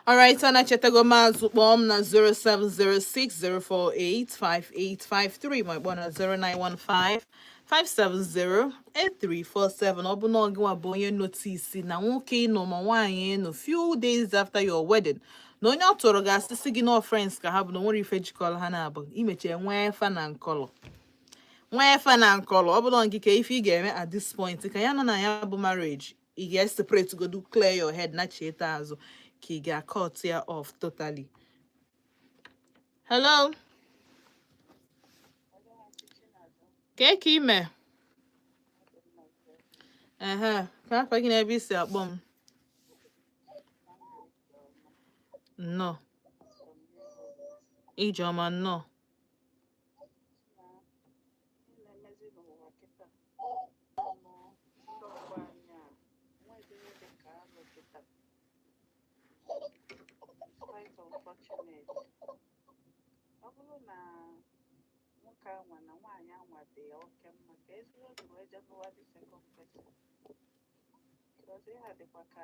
Alright, ana chetago m azụ, kpọọ m na 07060485853 ma ịkpọ na 09155708347. Ọ bụ na ọ gịnwa bụ onye notice na nwoke ịnọ ma nwaanyị ịnọ few days after your wedding na onye ọ tụrụ ga-asịsị gị nọ friends ka ha bụ na nwere ife jikọrọ ha na-abụ imechi nwee fa na nkọlọ, nwee fa na nkọlọ. Ọ bụrụ gị ka ife ị ga-eme at this point ka ya nọ na ya bụ marriage, ị ga-separate godu, clear your head na cheta azụ, ka ị ga-cut ya off totally? Hello, ka ka ime? Ehe, ka afa gị na ebe i si akpọ m? Nnọọ, Ijeọma, nnọọ. Na-emezi n'ụwa kịta nụ, ndị ọgbọ anyị a nwezi ihe dị ka alụ kịta. It's quite unfortunate. Ọ bụrụ na nwoke anwa na nwaanyị anwa dị ya oke mma, ka ezigbo oge wee jee nụwa the second person, because ihe a dịkwa ka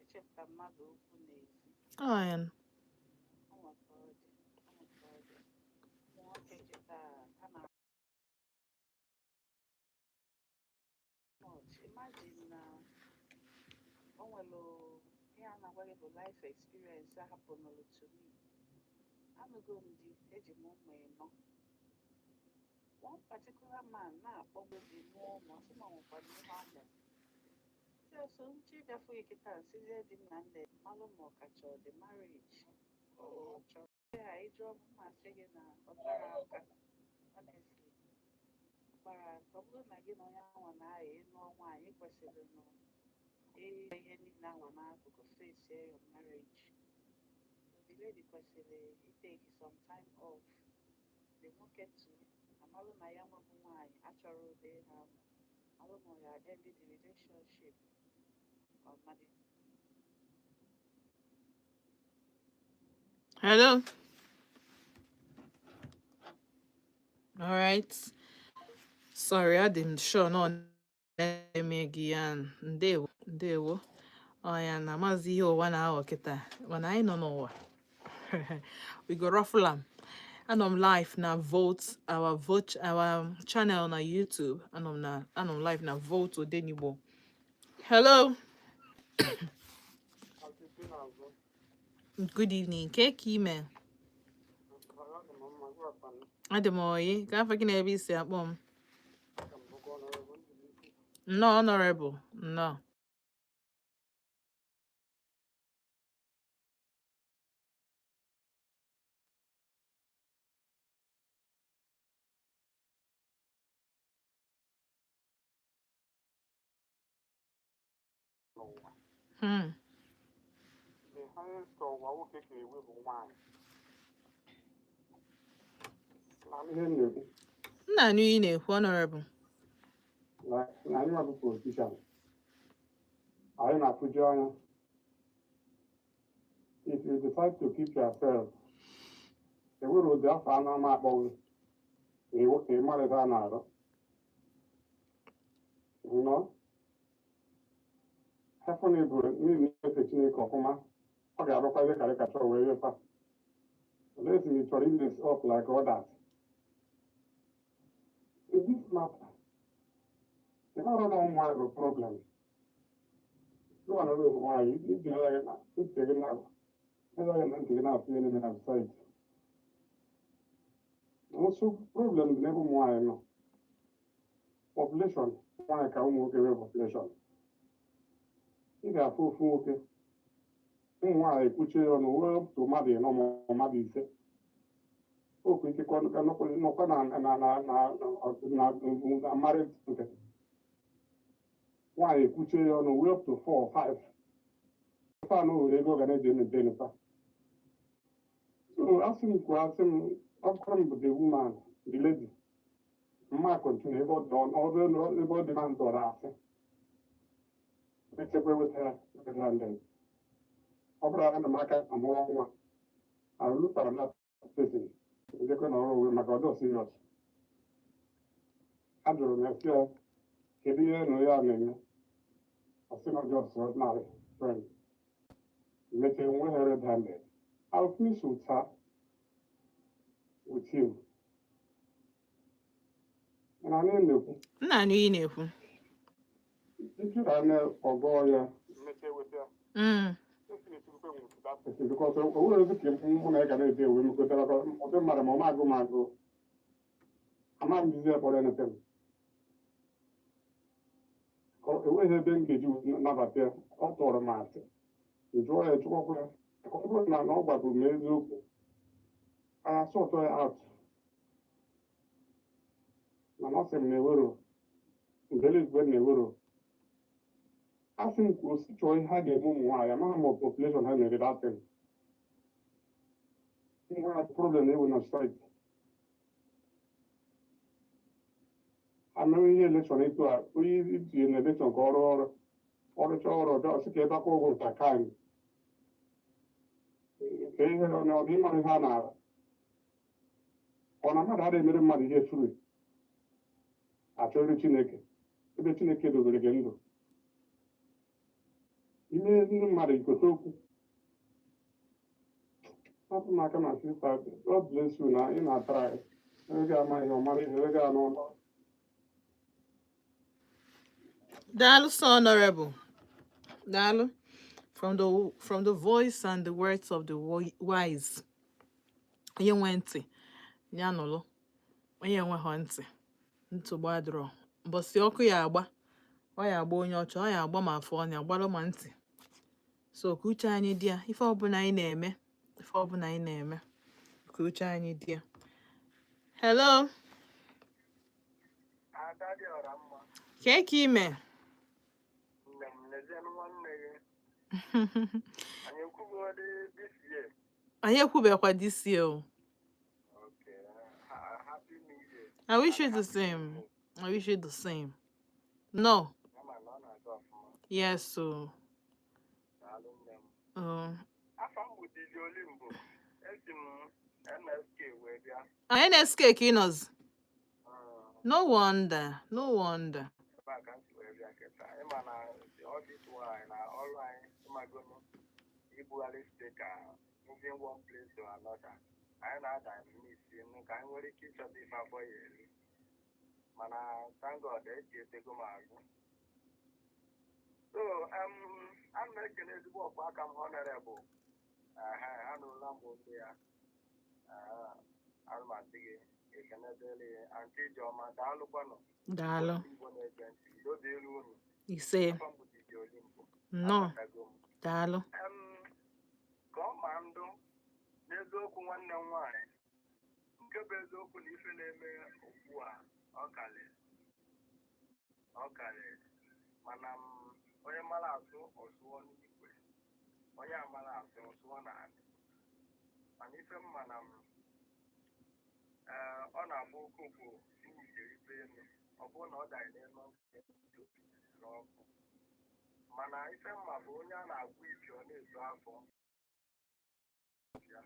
ichepụta mmadụ okwu n'ezi. Ọ ya. Ọ nwe ka ọ dị, ọ nwe ka ọ dị. Ụmụ nwoke kịta a na much. Imagine na o nwere ihe a na-agwa gị bụ life experience a happenụrụ to me. Anụgo m di, eji m ụmụ 4. One particular man na-akpọ m di mụọ ụmụ, ọ sị na ọ nwekwana ihe ọ mere. Si so nche ịbịafụ gị kịta, nsizie di m na nne malụ ma ọ kacha ọ dị marriage ọ chọrọ ya. Ịjụọ m, ma sị gị na ọ tara aka. Honestly, gbara aka. Ọ bụrụ na gị na onye anwa na-aya ịnụọ nwaanyị, kwesịrị nụ ihe niile anwa n'akụkụ, face your marriage. So the lady kwesịrị itake some time off. The nwoke too amalụ na ya nwebụ nwaanyị achọrọ ụdị ha ahụ, malụ ma ọ ya end the relationship or ma the Hello. All right. Sorry, adị m sure na ọ na-eme gị ya. Ndewo, ndewo. Ọ ya na maazị ihe ụwa na-aghọ kịta, mana anyị nọ n'ụwa. We go ruffle am. Anọ m live na Volt, our Volt, our channel na YouTube. Anọ m live na Volt Odenigbo. Hello. Good evening. Ke ka ime? Adị m oyi. Ka afọ gị na ebe i si akpọ m? Nnọọ, Honorable. Nnọọ. The highest ọwa nwoke ga-enwe bụ nwaanyị. Na ihe m na-ekwu, M na-anụ ihe ị na-ekwu, Honorable. na anyị bụ politician, anyị na-afụju anya. If you decide to keep yourself, enwere ụdị afọ a na-ama akpọghị ka ị mara ebe a na-arụ. Hefụ na iburu n'ihi na-efe Chineke ọfụma, ọ ga-arụkwa ihe karịkacha wee yefa. Unless you chọrọ mess up like others. In this matter, ị mara na ụmụ nwaanyị bụ problem. Gịwa na ụmụ nwaanyị, iji anya gị na ntị gị na anya gị na ntị gị na-afụ ihe na-eme na society. Nso problem dị n'ebe ụmụ nwaanyị nọ. Population nwaanyị ka ụmụ nwoke nwee population. Ị ga-afụ ofu nwoke, ụmụ nwaanyị ekwuchie ya ọnụ wee otu mmadụ 4 ma mmadụ 5. Okwu ikekwe nọkwa na na married nke nwaanyị ekwuchie ya ọnụ wee up to 4 or 5. Ife anụ nwere ego ga na-eji emepe fa. So asị m kwuo, asị m ọ bụrụ m bụ the woman, the lady, mma continue ebe ọ dị ọrụ ebe ọ dị na ndọrọ asị echekwa eweta ya weta ndị ọ bụrụ ana m aka amụrụ nwa alụtara na person ejekwe na ọrụ onwe maka ọdọ serious. Ajụrụ m ya sị ya kedu ihe na ya na-eme, ọ sị na just ordinary friend. Mmeche nwe ha red handed. I'll finish with her, with him. Mana anyị na-ekwu Nna anụ ị na-ekwu. Ijiri anya ọgọ ya mmeche weta ya. Because o nwere ozi ka mụ na ya ga na-eje ewe mekọtara ụdị mmadụ ma ọ ma agụ m agụ amaghị m jizi ya kpọrọ anything. Ka enweghị ebe m ga-eji nabata ya. Ọ tụrụ m asị, m jụọ ya, jụọkwa ya ka ọ bụrụ na ọ gwaburu m eziokwu, I sort ya out, mana ọ sị m na ewero mbele na ewero asị m kwuo si chọọ ihe ha ga-eme ụmụ nwaanyị. Amaghị m population ha mere datin ụmụ nwaanyị problem na-ewe na society. Ha mewe ihe election etu a, onye itinye na election ka ọ rụọ ọrụ, ọrụcha ọrụ ọbịa ọsị ka ebe akwa ụgwọ nta kaịm ka ihe na ọ dị ịmara ihe a na-arụ. Ọ na mmadụ adịghị emere mmadụ ihe furu achọrọ Chineke ebe Chineke dobere gị ndụ ime ndị mmadụ ikote okwu hapụ m aka na sister. God bless you na ị na-atara anyị ego ama ihe ọmara ihe ego anụ ụlọ. Daalụ so, Honorable. Daalụ. From the voice and the words of the wise. Onye nwe ntị, ya nụlụ. Onye enweghị ntị, ntụgbu adịrọ. Mbọsị ọkụ ya agba, ọ ya agba onye ọcha, ọ ya agba ma afọ ọnya, gbalụ ma ntị. So ka uche anyị dị ya, ife ọbụla anyị na-eme, ife ọbụla anyị na-eme, ka uche anyị dị ya. Hello, Ada dị ọra mma. Kee ka ime? Nne m, lezienụ nwanne gị. Anyị ekwugodi this year. Anyị ekwubekwa this year o. Okay. Happy New Year. I wish you And the happy same. New Year. I wish you the same. No. Ama na ọ na-aga ọfụma. Yes, so. Daalụ, nne m. Afọ m bụ Didi Olimbo. Esi m NSK wee bịa. Ah, NSK ka ị nọzi? Mm, No wonder. No wonder. Ebe a ka m si wee bịa kịta. Ịma na ọfịs anyị na ọrụ anyị ịmagonu ibugharị speaker, moving one place to another. Anyị na-ada n'isi nụ ka anyị nwere ike ịchọta ife afọ ya eri. Mana thank God, eji etego m azụ. So ana m ekele ezigbo ọkpa aka m, Honorable. Ehe, anụla m olu ya. Ehe, ana m asị gị ekene dịrị ya. Aunty Ijeọma, daalụkwanụ. Daalụ. Ndị Igbo na-ege ntị, udo dịrị unu. Ise. Afọ m bụ DJ Olimpo. Nnọọ. Abatago m. Daalụ. Ka ọ ma ndụ n'eziokwu, nwanne m nwaanyị, nke bụ eziokwu na ife na-eme ugbu a ọ karịrị, mana m onye mara asụ ọsụọ n'igwe, onye amara asụ ọsụọ n'anị. Mana ife mma na m ee, ọ na-agba okoko ijeribe elu, ọ bụrụ na ọ dara n'elu n'ọkụ. Mana ife mma bụ onye a na-agwa ifi ọ na-eto afọ ya.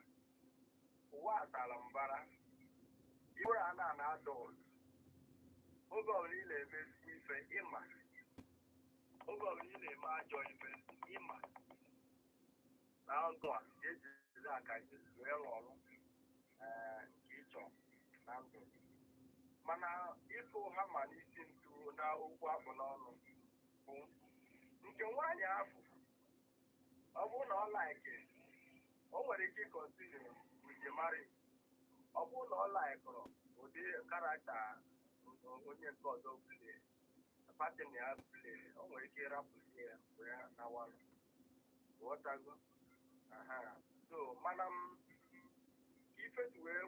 Ụwa a tara mbara iwere a na-ana adult. Oge ọbụla ị na-eme ezigbo ife, ịma oge ọbụla ị na-eme ajọ ife, ịma na ndụ a ga-ejizi aka gị wee rọrọ ee nke ịchọ na ndụ gị. Mana ịkụ hama n'isi ntu na okwu akpụ n'ọnụ bụ nke nwaanyị ahụ, ọ bụrụ na ọ like, o nwere ike continue with the marriage. Ọ bụrụ na ọ likeụrụ ụdị character onye nke ọzọ play, partner ya play, o nwere ike ịrapụzie ya wee nawalụ. Ghọtago? Aha. So mana m ife ji wee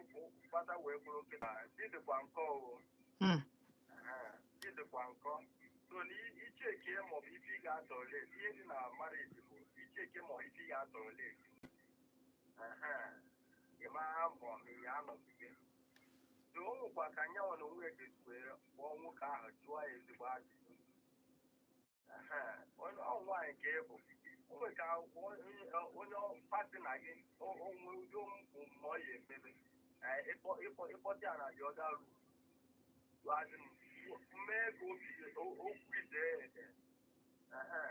gbata wee bụrụ kịta di dịkwa nkọ o. Aha, di dịkwa nkọ. So na icheke maọbụ ife ị ga-atolerate, ihe dị na marriage bụ icheke ma ife ị ga-atolerate. Aha, ị mara ma ị ya anọgide. So o nwekwa ka nyanwa na onwe ya ga-esi wee kpọọ nwoke ahụ, jụọ ya ezigbo ajụjụ. Aha, onye ọ nwaanyị ka ị bụ, o nwere ka onye partner gị onwe ụdị omume ọ ya emebe. Ịkpọta ya na the other room, as in, mee ka obi okwu ide ede. Ehe.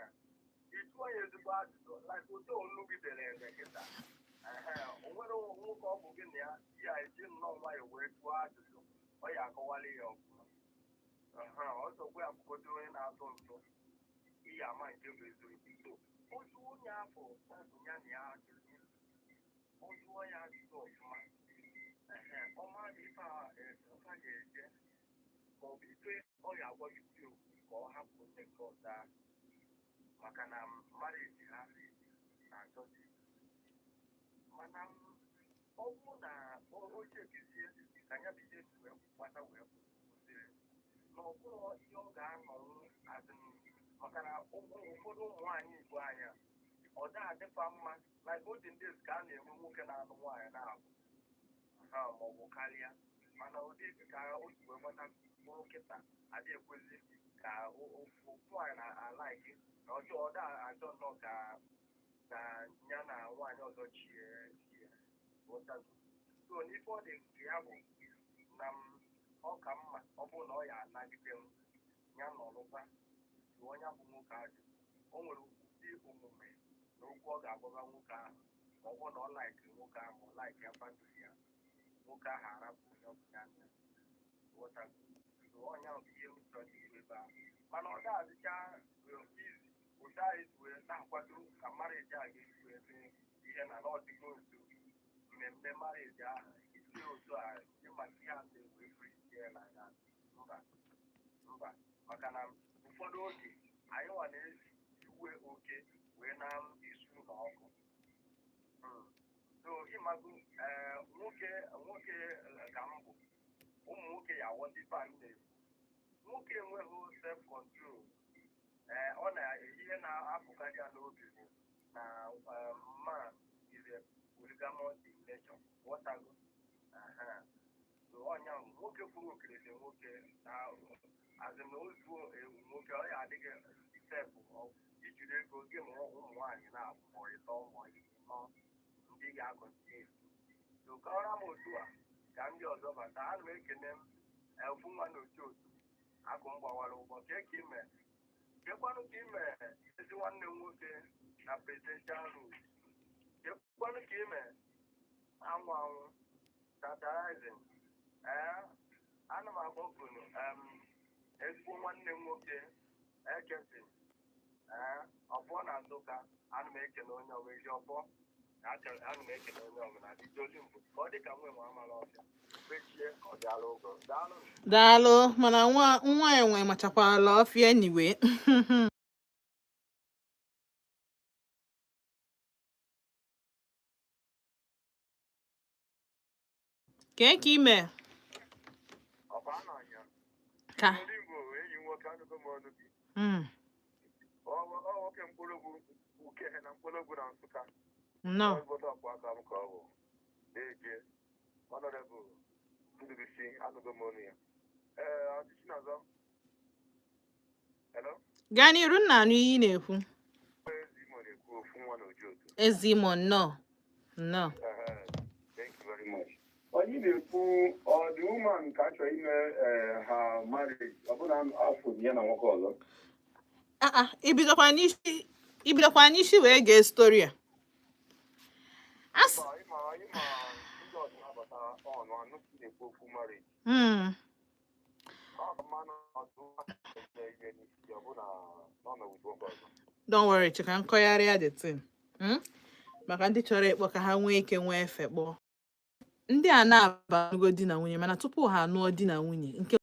Ịjụọ ya ezigbo ajụjụ, like ụdị olu gị dere ede kịta. Ehe, o nwere nwoke ọ bụ gị na ya ya eji nnọọ nwayọọ wee jụọ ajụjụ, ọ ya akọwali ya ọfụma. Ehe, ọzọkwa ya bụgodo onye na-atụ ntụ ihe ama nke bụ eziokwu. So otu onye afọ ọ bụ ya na ya ajụjụ, ọ jụọ ya ajụjụ ọfụma. Ehe, ọ ma na ife a ọfa ga-eje maọbụ ife ọ ya agwa gị okwu ka ọ hapụ onye nke ọzọ ahụ, maka na marriage ha na-achọzi. Mana ọ bụrụ na o chekizie ka ya bụ ihe si wee gbata wee kwụsịrị na ọ bụrụ ihe ọ ga-anọnwụ azụ, maka na ụfọdụ ụmụ nwaanyị Igbo anya ọ da adịkwa mma. Like olden days ka a na-enwe nwoke na-anụ nwaanyị na-abụ ha maọbụ karịa, mana ụdị ka o si wee gbata bụrụ kịta, adị ekwezi ka ofu nwaanyị na-alaiki na ọjọọ. Ọ da achọ nnọọ ka na ya na nwaanyị ọzọ chie chie ghọtago. So n'ife ọ dị nke ya bụ na m ọ ka mma ọ bụrụ na ọ ya anagide m ya nọrụkwa jụọ ya bụ nwoke ajụ. O nwere ụdị omume na okwu ọ ga-agwaba nwoke ahụ, ma ọ bụrụ na ọ laikiri nwoke ahụ, ma ọ like ya family ya, nwoke ahụ arapụ onye ọ bụ ya na ya ghọtago. So ọnya bụ ihe m chọrọ ikwu ebe ahụ, mana ọ ga-adịcha izi ụdị anyị si wee na-akwado ka marriage a ga-esi wee mee ihe na n'ọdịgo nso mmemme marriage ahụ isi otu a ịmaka ihe a na-ewe free na ya. Mba, mba, maka na ụfọdụ oge anyị nwa na-esi iwe oke wee na-esu n'ọkụ. So ịmago, ee, nwoke nwoke ka m bụ, ụmụ nwoke ya aghọta ife a m na-ekwu. Nwoke enweghị self control, ee, ọ na ihe na-apụkarị ya n'obi bụ na man is a polygamous in nature, ghọtago. Aha. So ọnya nwoke kwuru okirisi nwoke na azị na ozuo ewu nwoke ọ ya adịghị step ijiri ego gị mụọ ụmụ nwaanyị na-abụ ma ịtọ ma ịnọ ndị ga-akọntinue. So kọrọ m otu a ka ndị ọzọ bata. Ana m ekene m ofu nwa na otu otu akụ m gbawara ụgbọ ka eke ime kekwanụ ka ime ezi nwanne m nwoke na Presidential Road, kekwanụ ka ime anwụ anwụ tatarizing. Ee, ana m akpọkunu ezigbo nwanne m nwoke Ekesi, ee, ọfọ na Nsụka. Ana m ekene onye ọbụla ezi ọfọ. Ana m ekene onye ọbụla dijoli mbụ ka ọ dị ka nwe nwe amala ọfịa mechie ka ọ dịala ụgwọ. Daalụ. Daalụ, mana nwa nwa enwe machakwala ọfịa anyway. Kee ka ime? Ọkwa anọ ya. Ka Olimbo enyi m nwoke, anụgo m ọnụ gị. Ọ nwoke mkpụrụgwụ uke na mkpụrụgwụ na Nsụka. Nnọọ. Ọzụbọta ọkwa aka m ka ọ bụ na-eje Honorable Ndubisi, anụgo m ọnụ ya. Ee, ọchịchị na-azọ. Hello? Gaa n'iru, nna, anụ ihe ị na-ekwu. Ezi Imo na-ekwu, ofu nwa na oji otu. Ezi Imo, nnọọ, nnọọ. Thank you very much. Onye na-ekwu ọ dị woman ka a chọrọ ime ha marriage, ọ bụla afọ ya na nwoke ọzọ. Ah ah, ibidokwa n'isi wee gee story a. Asị Ịma ịma ndị ọzọ na-abata ọnụ anụ na-ekwu okwu marriage. Ọ bụ mmanụ ọdụ na ihe n'isi ọ bụ na ọ nọ with nwoke ọzọ. Don't worry, cheka nkọgharịa the thing. Maka ndị chọrọ ịkpọ ka ha nwee ike nwee efe kpọọ. Ndị a na-abanugo di na nwunye, mana tupu ha anụọ di na nwunye, nke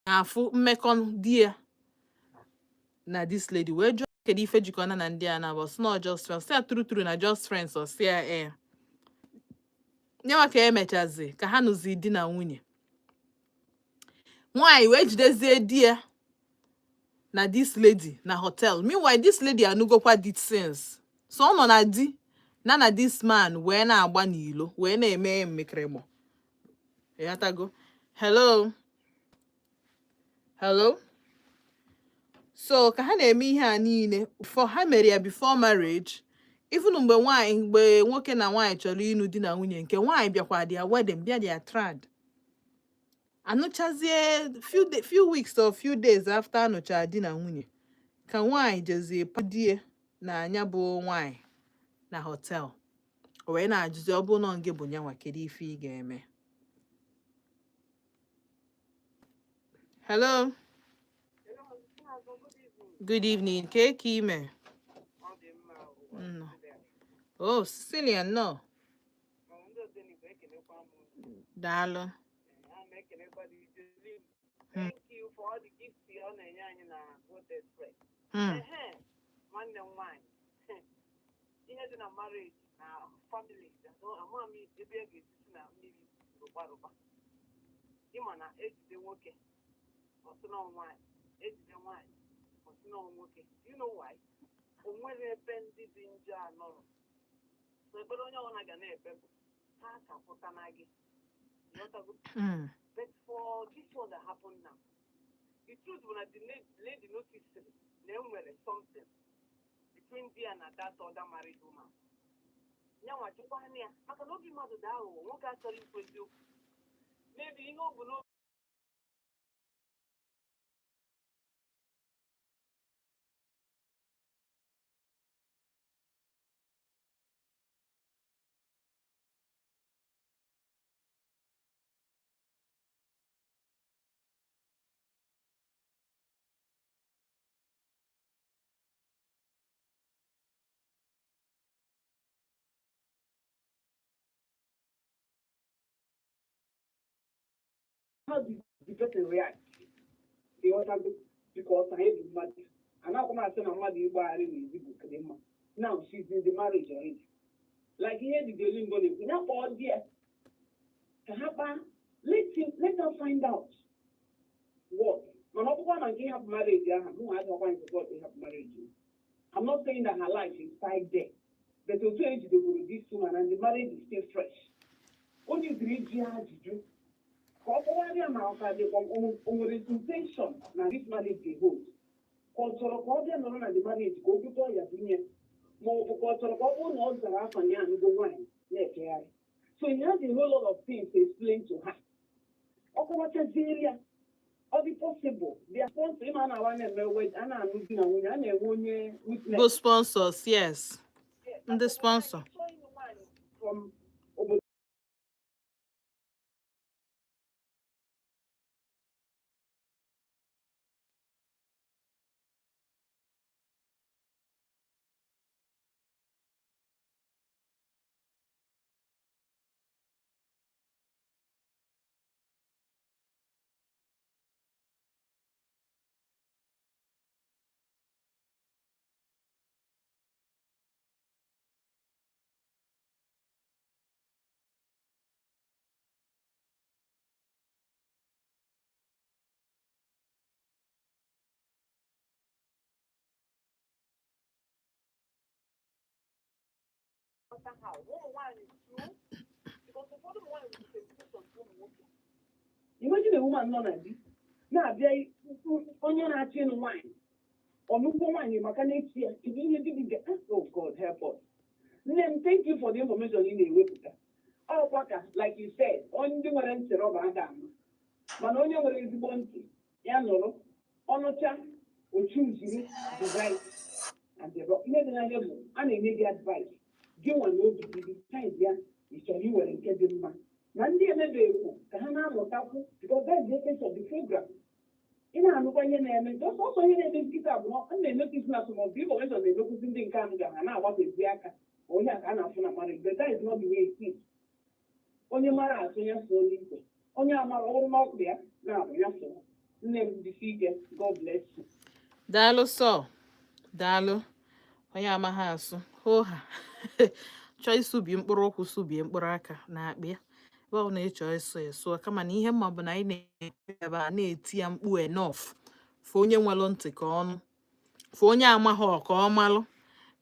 na-afụ mmekọ di ya na this lady, wee jụọ kedu ife jikọna na ndị a na-abụ sị na just friends, sị ya true true na just friends, ọ sị ya ee. Nyenwa ka emechazi ka ha nụzi di na nwunye, nwaanyị wee jidezie di ya na this lady na hotel. Meanwhile, this lady anụgokwa di since, so ọ nọ na di na this man wee na-agba n'ilo wee na-eme mmekịrịgbọ. Ịghọtago? Hello, hello. So ka ha na-eme ihe a niile for ha mere ya before marriage, even mgbe nwaanyị, mgbe nwoke na nwaanyị chọrọ ịnụ di na nwunye, nke nwaanyị bịakwa their wedding, bịa their trad, anụchazie few weeks or few days after anụcha di na nwunye, ka nwaanyị jezie pa die. Na ya bụ nwanyị na hotel, o wee na-ajụzi, ọ bụrụ na ọ gị bụ nyanwa, kedu ife ị ga-eme? Hello, good evening. Ka ka ime? Nnọọ. Oh, Cecilia, nnọọ. Daalụ. Thank you for all the gifts ọ na-enye anyị na Gold Express. Ehe, nwanne m nwaanyị, ihe dị na marriage na family, ama m ebe a ga-esi si na mmiri rụgba rụgba. Ịma na ejide nwoke, ọsị na nwaanyị, ejide nwaanyị, ọsị na nwoke. You know why? O nwere ebe ndị dị njọ anọrọ. So ekpere onye ọbụla ga na-ekpe bụ ha ka pụta na gị. Ịghọtago? But for this one that happened now, the truth was that the lady noticed na enwere something between di ya na that other married woman. Nyanwa jụkwa ya, maka na obi mmadụ dị aghụghọ. Nwoke achọrọ ikwu eziokwu. Maybe ihe ọ bụ n'obi How did the person react? Ịghọtago? Because anyị bụ mmadụ, anaghị m asị na mmadụ ịgbagharị n'ezi bụ dị mma. Now she's in the marriage already. Like ihe DJ Lingo na-ekwu, ya kpọọ di ya ka ha kpaa. Let her find out what. Mana ọ bụkwa na nke ịhapụ marriage ahụ, mụ nwa adịghịkwa in support ịhapụ marriage. I'm not saying that her life is tied there, but otu ejidegoro this woman and the marriage is still fresh, onye ziri iji ya ajụjụ ka ọ kọwarịa ma ọ ka dịkwa o nwere intention na this marriage dey hold, ka ọ chọrọ ka ọ bịa nọrọ na the marriage ka o bute ọya bunye, ma ọ bụ ka ọ chọrọ ka ọ bụrụ na ọ zara afa ya anụgo nwaanyị na-efegharị. So he has a whole lot of things to explain to her. Ọ kọwachaziere ya, ọ dị possible their sponsor, ịma a na-awa na-eme a na-anụ di na nwunye, a na-enwe onye witness. Bụ sponsors, yes, ndị sponsor. Chọọ ịnụ nwaanyị from obodo. Ha ụmụ nwaanyị true, because ụfọdụ ụmụ nwaanyị nwere temptation ụmụ nwoke. Imagine a woman nọ na di na-abịa, onye na-achọ ịnụ nwaanyị, ọnụgwọ nwaanyị, maka na-echi ya, kedu ihe di gị ga? Oh God, help us. Nne m, thank you for the information ị na-ewepụta. Ọkwa ka like you said, onye ndị nwere ntị rọba a ga-ama, mana onye nwere ezigbo ntị ya nụrụ ọnụcha ochuzuru the right and the wrong. Ihe dị n'anya bụ a na-enye gị advice, gị nwa na obi gị decide ya. Ị chọrọ iwere nke dị mma na ndị emebeghị ka ha na-amụtakwu, because that's the essence of the program. Ị na-anụkwa ihe na-eme ọsọ, ihe na-eme nkịta bụ na ọ na-emekwu na some of the information na-emekwuzi ndị nke anụ ga ha na-agbafezi aka onye a ka a na-afụ na marriage, but that is not the way it is. Onye mara atụ ya so n'ikwe, onye amara ọrụ n'ọkụ ya na-abụ ya so. Nne m, jisi ike. God bless you. Daalụ sọ, daalụ. Onye amaghị asụ hoha chọọ ịsụbi mkpụrụ ụkwụ, sụbie mkpụrụ aka na akpị ya, ebe ọ bụ na ị chọọ ịsụ, ịsụọ. Kama na ihe mma bụ na anyị na-eme ebe a na-eti ya mkpu enough for onye nwere ntị ka ọnụ, for onye amaghị ka ọ malụ,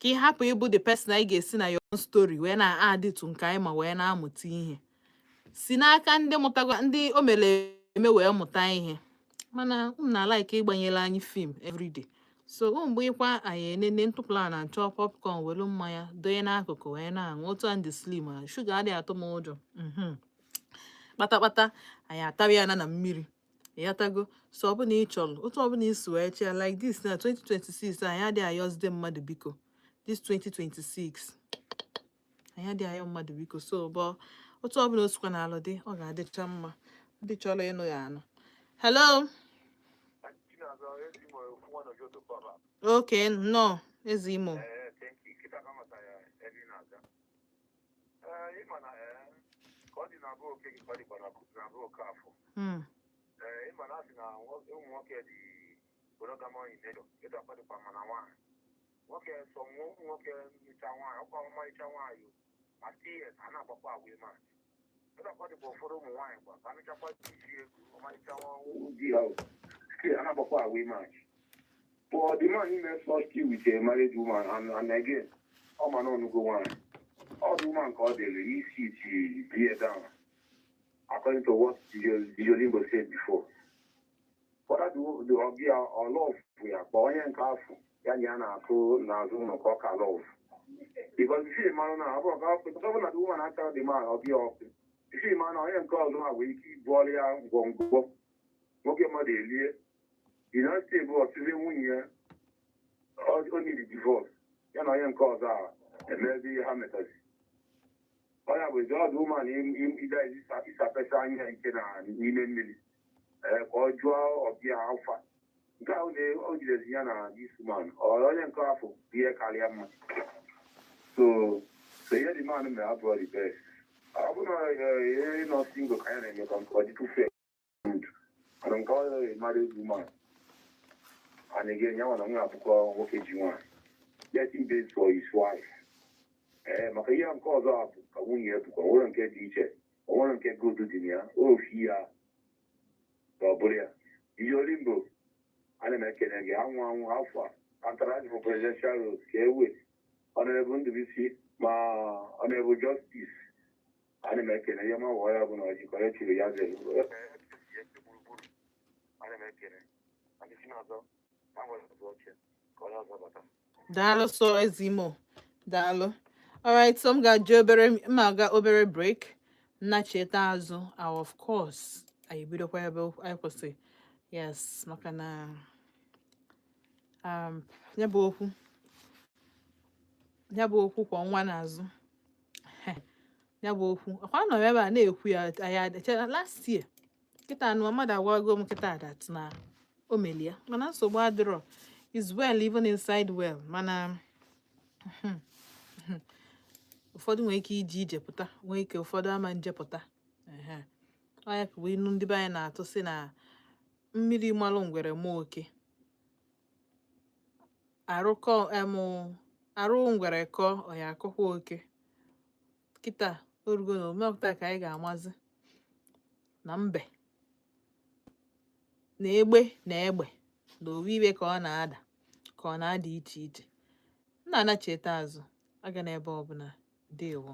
ka ị hapụ ịbụ the person anyị ga-esi na your own story wee na-adịtụ nke anyị ma wee na-amụta ihe si n'aka ndị mụtago, ndị o mere eme wee mụta ihe. Mana unu na-like ịgbanyere anyị film everyday, so o mgbe ịkwa anyị enene ntụpụla na nchọ popcorn, welu mmanya donye n'akụkụ wee na-aṅụ otu a. Ndị slim a, shuga adịghị atụ m ụjọ. Kpatakpata anyị atawa ya na mmiri, ịghọtago? So ọ bụ na ị chọrọ otu ọbụla isi wee chee like this na 2026, anyị adịghị ayọzide mmadụ biko. This 2026, anyị adịghị ayọ mmadụ biko. So but otu ọbụla o sikwa n'alụ dị, ọ ga-adịcha mma. Ndị chọrọ ịnụ ya anụ. Hello. Okay, nnọọ, Eze Imo. Ee, thank you. Kịta ka mata ya ebe ị na-aga. Ee, ịma na ka ọ dị na abụ oke gị, ka ọ dịkwa na abụ oke afọ. Ee, ịma na asị na ụmụ nwoke dị monogamous in nature. Kịta ka ọ dịkwa mana nwaanyị. Nwoke sọ ụmụ nwoke nụcha nwaanyị, ọkwa ọmarịcha nwaanyị o. Ma still a na-agbakwa agwa ịma. Kịta ka ọ dịkwa ụfọdụ ụmụ nwaanyị kwa ka anụchakwa isi ego ọmarịcha nwa di ha o. Still a na-agbakwa agwa ịma. For the man, he may first still with a married woman, and again, ọ ma na ọnụgo nwaanyị. All the woman called the isi to bear down, according to what Olimbo said before. Whether the ọbịa or love ya, but onye nke afọ ya na ya na-atụ n'azụ ụlọ ka ọ ka love. Because if you mara na ọ ka ọ bụ na the woman achọrọ the man ọbịa ọkụ. If you mara na onye nke ọzọ ha nwere ike ibu ọrụ ya ngwongwo, nwoke mmadụ elie. United States bụ ọtụtụ nwunye ya o niri divorce ya na onye nke ọzọ a emezi ihe ha metazi. Onye bụ ezi ọdụ ụmụ na ịga ịsapesa anya nke na n'ime mmiri, ee, ka ọ jụọ ọbịa alfa nke ahụ na o jidezi ya na this woman ọ onye nke afọ bụ ihe karịa mma. So ihe the man mere abụọ the best. Ọ bụ na ihe nọ single ka ya na-eme ka nke ọ dịtụ fair good, mana nke ọ married woman, and again, ya nwa na nwa abụkọ nwoke ji nwaanyị, let him base for his wife. Ee, maka ihe nke ọzọ a bụ ka nwunye ya bụkwa onwere nke dị iche, onwere nke good dị na ya ofi ya ka ọ bụrụ ya ihe. Olimbo, ana m ekene gị. Anwụ anwụ afọ a Antarctic for presidential road ka ewe Honorable Ndubisi ma Honorable Justice, ana m ekene ihe ma wụọ ya bụ na ọjị ka onye chiri ya zere gburugburu. Ana m ekene ndị si n'ọzọ ha nwere ọzọ oche ka onye ọzọ bata. Daalụ sọ, Eze Imo, daalụ. Alright, so m ga-eje obere, m aga obere break, nnacheta azụ, and of course anyị ebidokwa ebe anyị kwụsị. Yes, maka na ya bụ okwu kwa ọnwa n'azụ, ya bụ okwu ọkwa nọ ebe a na-ekwu ya. Anyị eche last year kịta anụ mmadụ agwago m kịta that na o melie, mana nsogbu adịrọ, is well even inside well. Mana ụfọdụ nwere ike iji ije pụta, nwee ike ụfọdụ ama nje pụta. Ehe, ọ ya ka bụ inu ndị be anyị na-atụ sị na mmiri malụ ngwere ma oke arụkọ em arụ ngwere kọọ ọ ya akọkwa oke. Kịta orugo na omepụta ka anyị ga-amazi na mbe na egbe na egbe na owu iwe ka ọ na-ada, ka ọ na-ada iche iche. M na-anacheta azụ aga n'ebe ọbụla. Ndewo.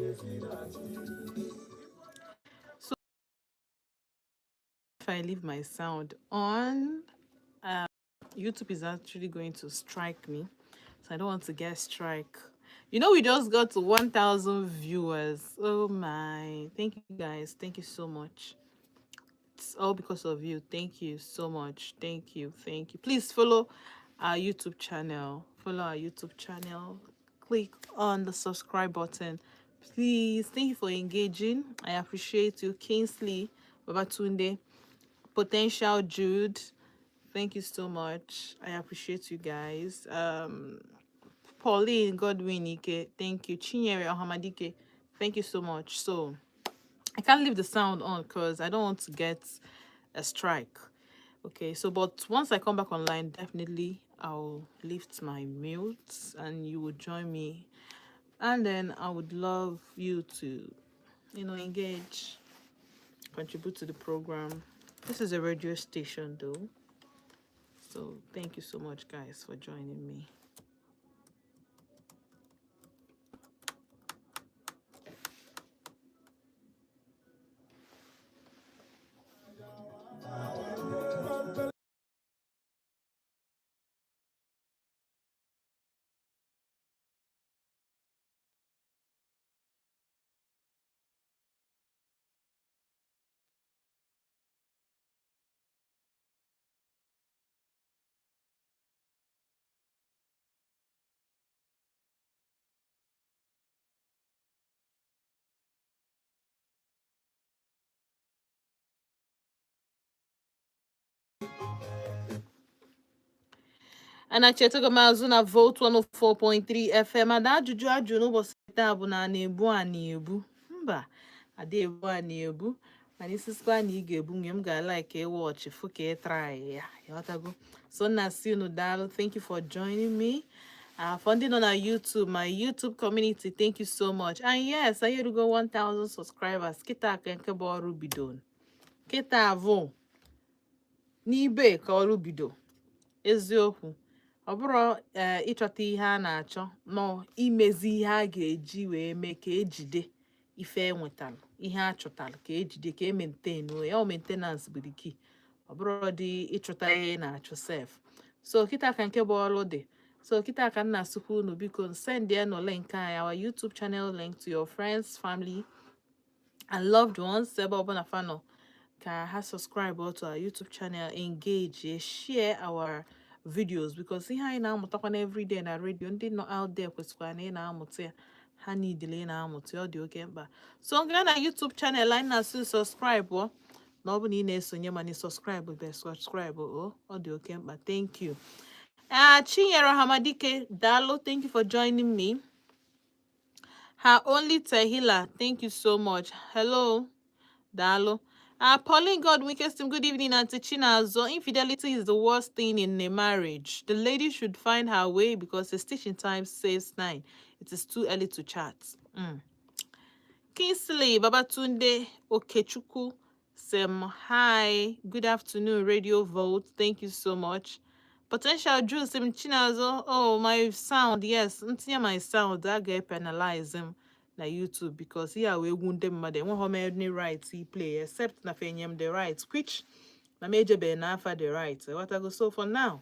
So if I leave my sound on, YouTube is actually going to strike me. So I don't want to get strike. We just got to 1,000 viewers. Oh my. Thank you, guys. Thank you so much. It's all because of you. Thank you so much. Thank you. Thank you. Please follow our YouTube channel. Follow our YouTube channel. Click on the subscribe button. Please. Thank you for engaging. I appreciate you. Kingsley Babatunde, Potential Jude. Thank you so much. I appreciate you guys. Pauline Godwin Ike, thank you. Chinyere Ohamadike, thank you so much. So I can't leave the sound on because I don't want to get a strike. Okay, so but once I come back online, definitely I'll lift my mute and you will join me. And then I would love you to engage, contribute to the program. This is a radio station, though. So thank you so much, guys, for joining me. Anachetago m azụ na Volt 104.3 FM. Ada, ajụjụ ajụ n'ụbọchị taa bụ na a na-ebu a na-ebu mba ada ebu a na-ebu, mana isisikwa na ị ga-ebu nwunye m ga-like ịwọchị fụ ka ị try ya. Ịghọtago? So nna si unu daalụ. Thank you for joining me. For ndị nọ na YouTube, my YouTube community, thank you so much. And yes, anyị erugo 1000 subscribers kịta. Ka nke bụ ọrụ bido kịta vụ n'ibe ka ọrụ bido eziokwu. Ọ bụrụ ee ịchọta ihe a na-achọ nọ, imezi ihe a ga-eji wee mee ka ejide ife enwetara, ihe a chọtara, ka ejide, ka e maintain ya. Ọ maintenance bụ the key. Ọ bụrụ dị ịchọta ihe ị na-achọ sef. So kịta ka nke bụ ọrụ dị. So kịta ka m na-asụkwa unu, biko send ya nụ link anyị, our YouTube channel link, to your friends, family and loved ones, ebe ọbụla fa nọ, ka ha subscribe to our YouTube channel, engage, share our videos, because ihe anyị na-amụtakwa na everyday na radio, ndị nọ out there kwesịkwara na ị na-amụta ya. Ha niile ị na-amụta ya, ọ dị oke mkpa. So gaa na YouTube channel anyị na-asị subscribe ọ na ọ bụ na ị na-esonye mana ị subscribe be subscribe o, ọ dị oke mkpa. Thank you. Chinyere Hamadike, daalụ, thank you for joining me. Her only Tehila, thank you so much. Hello, daalụ. Pauline Godwin Kestim, good evening, Auntie Chinazo. Infidelity is the worst thing in a marriage. The lady should find her way because a stitch in time saves nine. It is too early to chat. Kingsley Babatunde Okechukwu Sem, hi, good afternoon, Radio Volt. Thank you so much. Potential Juice Sim Chinazo. Oh, my sound, yes. Ntinye my sound, that ga penalize him na YouTube because here we egwu ndị mmadụ enweghị m any right to play except na fe nye m the right, which na m ejebe n'afa the right. Ghọtago? So for now,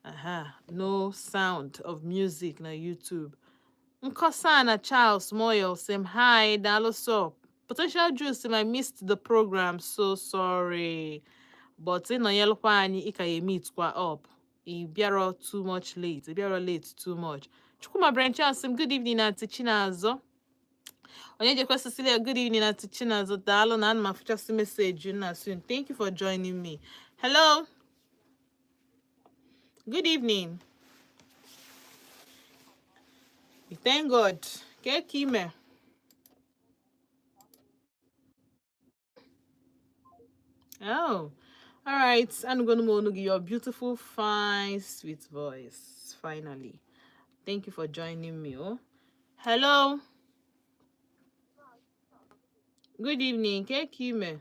aha, no sound of music na YouTube. Nkosana Charles Moyo Sim, hi, daalụ so. Potential Juice Sim, I missed the program, so sorry. But ịnọnyelụkwa anyị, ị ka ya meet kwa up. Ị bịarọ too much late. Ị bịarọ late too much. Chukwuma Branch Sim, good evening, Auntie Chinazo. Onye jekwa Cecilia, good evening, Auntie Chinazo. Daalụ na ana m afụchasị message na soon. Thank you for joining me. Hello. Good evening. Thank God. Ke ka ime? Oh, all right. I'm going to your beautiful, fine, sweet voice. Finally. Thank you for joining me. Oh, hello. Good evening. Ke ka ime?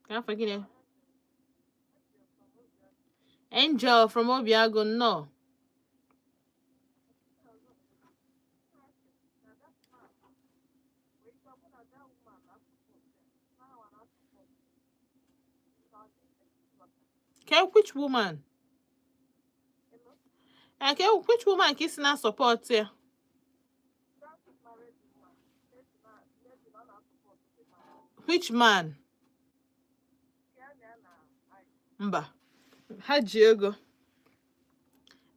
Ka afọ gịnị? Angel from Obiago, no. Ke which woman? Ke which woman ka isi na support ya? Which man? Mba. Ha ji ego.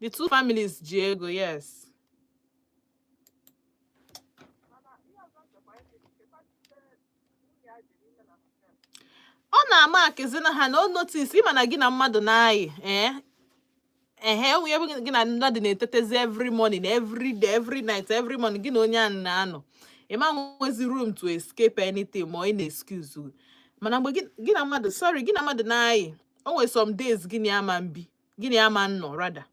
The two families ji ego, yes. Ọ na-ama akịzi na ha na o notice ịma na gị na mmadụ na-ayị, ee ehe, onwe ebe gị na mmadụ na-etetezi every morning, every day, every night, every morning, gị na onye ahụ na-anọ, ịma nwezi room to escape anything ma ị na-excuse. Mana mgbe gị na mmadụ, sorry, gị na mmadụ na-ayị, o nwere some days gị na ama mbi, gị na ama nnọ rather.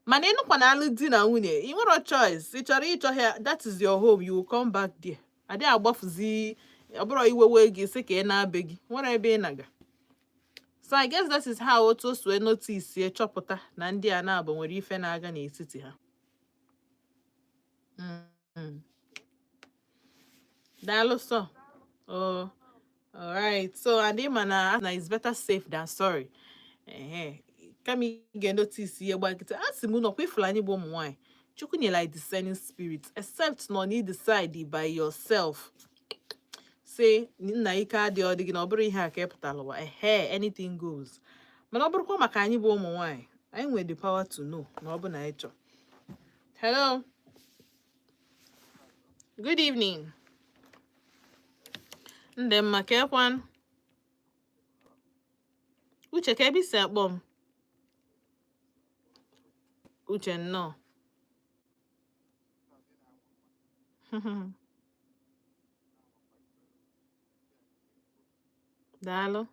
Mana ịnụkwa na alụ di na nwunye, ị nwere choice, ị chọrọ ịchọ ya, that is your home, you will come back there. Adịghị agbafuzi, ọ bụrụ iwe wee gị sị ka ị na-abe gị nwere ebe ị na-aga. So I guess that is how otu o si wee notice ya, chọpụta na ndị a na-abụ nwere ife na-aga n'etiti ha. Daalụ sọ. Oh, all right. So and ịma na it's better safe than sorry. Ehe, kama ị ga-notice ihe gba nkịtị, a sị m nọkwa ifuru anyị bụ ụmụ nwaanyị, Chukwu nyere anyị discerning spirit, except nọ na decide by yourself, say nna ike adị ọ dị gị na ọ bụrụ ihe a ka ị pụtara ụwa, ehe, anything goes. Mana ọ bụrụkwa maka anyị bụ ụmụ nwaanyị, anyị nwere the power to know na ọ bụ na anyị chọọ. Hello, good evening. Ndị mma ka ekwan Uche, ka ebe isi akpọ m? Uche, nnọọ. Daalụ.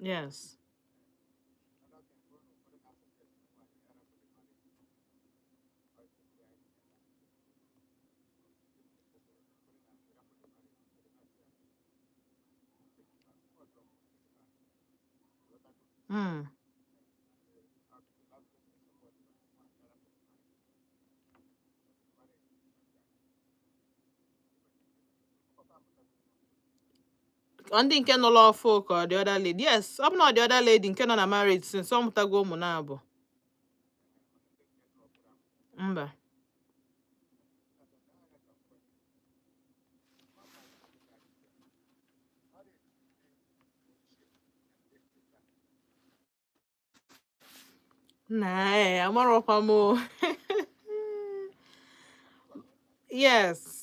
Yes. Ọ ndị nke nọrọ ọfụ ka ọ the other lady? Yes, ọ bụ na ọ the other lady nke nọ na marriage since ọ mụtago ụmụ na-abụ. Mba. Na ee, amarọkwa m o. Yes.